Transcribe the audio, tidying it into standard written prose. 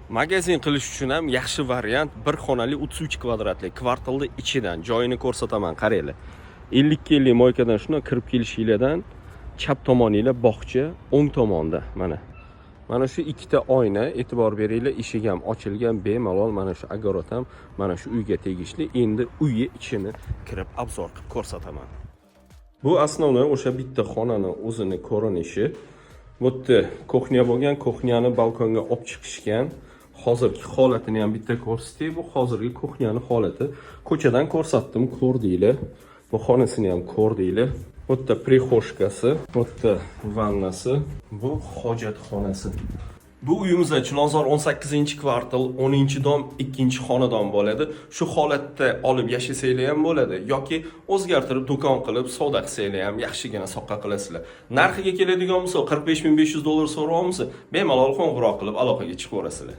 Magazin qilish uchun ham yaxshi variant. Bir xonali, 33 kvadratli, kvartalni ichidan joyini ko'rsataman, qaranglar. 50 50 мойка dan shundan kirib kelishinglardan chap tomoninglar bog'cha, o'ng tomonda mana shu ikkita oyna, e'tibor beringlar, eshik ham ochilgan bemalol. Mana shu огород ham mana shu uyga tegishli. Endi uyi ichini kirib обзор qilib ko'rsataman. Bu основной o'sha bitta xonani o'zini ko'rinishi. Bu yerda кухня bo'lgan, кухня ni balkonga olib chiqishgan. Hozirgi holatini ham bitta ko'rsatay. Bu hozirgi кухня ni holati. Ko'chadan ko'rsatdim, ko'rdinglar. Bu xonasini ham ko'rdinglar. Bu yerda прихожка si, bu yerda vannasi, bu hojatxonasi. Bu uyimizda Chilonzor 18-kvartal, 10-dom, 2 xonadon bo'ladi. Shu holatda olib yashasanglar ham bo'ladi yoki o'zgartirib do'kon qilib savdo qilsanglar ham yaxshigina soqqa qilasizlar. Narxiga keladigan bo'lsa, 45 500 dollar so'rayapmiz. Bemalol qo'ng'iroq qilib aloqaga chiqaverasizlar.